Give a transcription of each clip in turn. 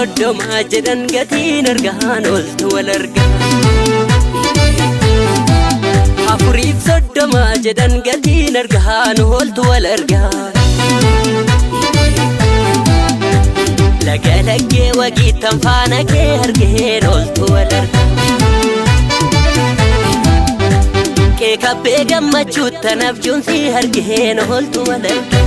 30 jedhan gatiin argaan oltu wal argaa. 34 jedhan gatiin argaan oltu wal argaa. Laga laggee wagiittan faana kee argeen oltu wal argaa. Kee kabbee gammachuuttan abjuun si argeen oltu wal argaa.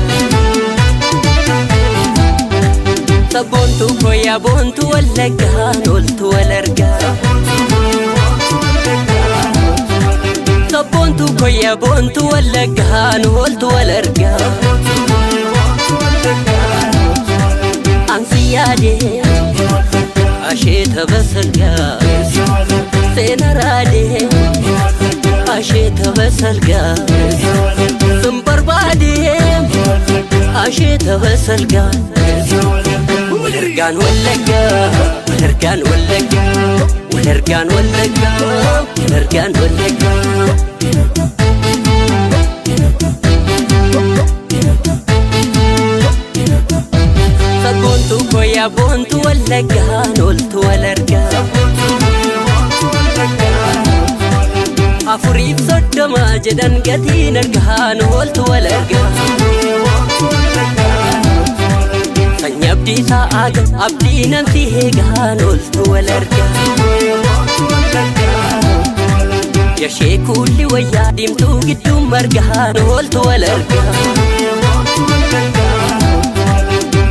Sabboontuu koyyaa boontuu wallaggaan oltu wal argaa. Sabboontuu koyyaa boontuu wallaggaan oltu wal argaa. Ansi yaadee asheeta basalgaa seena raadee asheeta basalgaa sun barbaadee asheeta basalgaa. Walargaan wallaggaa walargaan wallaggaa walargaan wallaggaa walargaan wallaggaa. Sabboontuu koyyaa boontuu wallaggaan oltu wal argaa. 34 jedhan gatiin argaan oltu wal argaa. Sanyii abdii sa'aaga abdii namsi eegaan oltu wal argaa. Yashee kuulli wayyaa diimtuu gidduun margaan oltu wal argaa.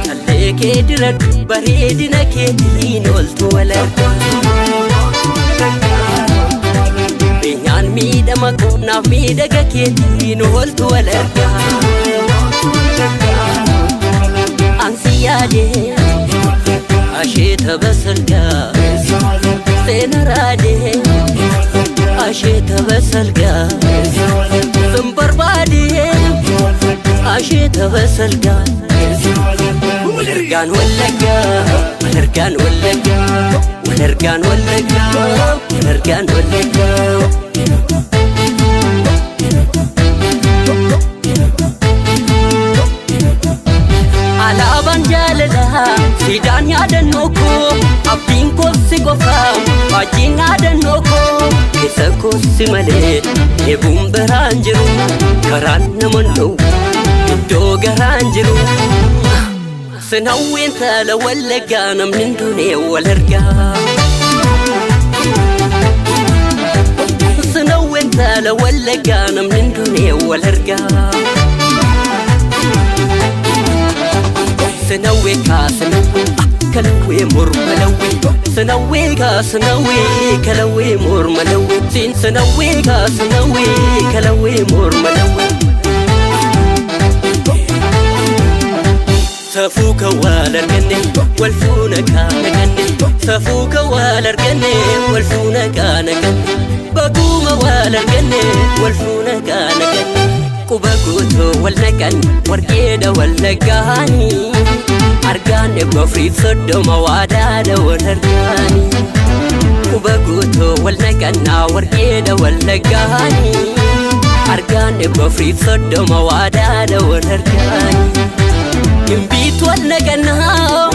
Callee kee diradhu bareedina keetiin oltu wal argaa. Beenyaan miidhama qonnaaf miidhaga keetiin oltu wal argaa. Ansi yaadee asheeta basalgaa seena raadee asheeta basalgaa sun barbaadee asheeta basalgaa. Walargaan wallaggaa walargaan wallaggaa walargaan wallaggaa walargaan wallaggaa. Alaabaan jaalalaa siidaan yaadannoo koo abdiin koossi qofa faajjiin yaadannoo koo keessa koossi malee eebuun biraan jiru karaan nama dhowwu iddoo garaan jiru. Sinawween taala wallaggaa namni hin duune wal argaa. Sinawween taala wallaggaa namni hin duune wal argaa. Sinawwee kaa sinawwee kalawwee morma lawwee sinawwee kaa sinawwee kalawwee morma lawwee siin sinawwee kaa sinawwee kalawwee morma lawwee. Safuu kan wal arganne wal fuuna kaana ganne safuu kan wal arganne wal fuuna kaana ganne baguuma wal arganne wal fuuna kaana ganne quba guutuu wal naqan warqeedha wallaggaanii argaan 34 waadaadha wal argaanii quba guutuu wal naqannaa warqeedha wallaggaanii argaan 34 waadaadha wal argaanii. Gimbiitu wal naqannaa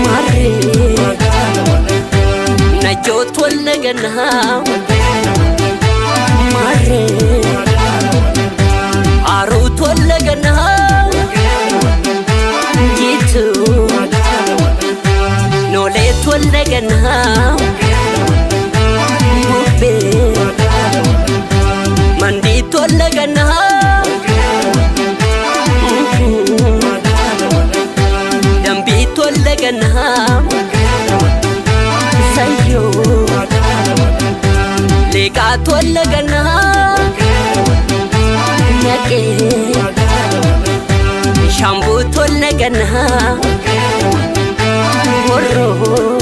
maarree najjootu wal naqannaa maarree haaruutu wal naqannaa jiitu nooleetu wal naqannaa bubbee mandiitu wal naqannaa. Dambiitu wal naqannaa sayyoo leeqaatu wal naqannaa naqee shambuutu wal naqannaa horroo